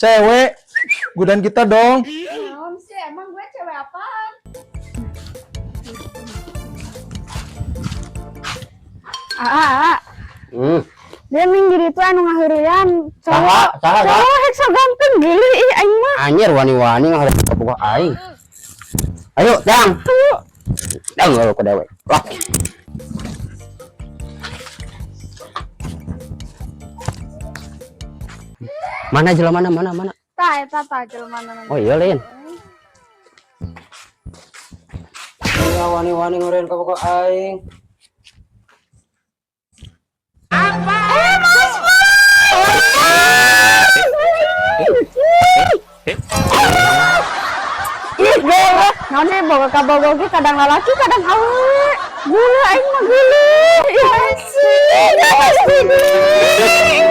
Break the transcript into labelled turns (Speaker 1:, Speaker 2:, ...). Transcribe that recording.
Speaker 1: Cewek, godain kita dong.
Speaker 2: Naon sih, emang gue cewek apaan? Ah, ah, ah. Dia minggir itu anu ngaheureyan
Speaker 3: Saha,
Speaker 2: cowok.
Speaker 3: saha, saha?
Speaker 2: Cowok hek so ganteng geulis ih aing mah.
Speaker 3: Anjir, wani-wani ngahareup kabogoh aing. Ayo, Dang. Dang lu ke dewek. Lah. Mana jelema mana mana mana?
Speaker 2: Tah eta tah jelema mana.
Speaker 3: Oh iya, Lin. Iya, wani-wani ngeureun kabogoh aing.
Speaker 2: Eh, Mas. Ih, gelo. Naon sih boga kabogoh ge kadang lalaki kadang awewe. Gula aing mah geulis. Ih, sih.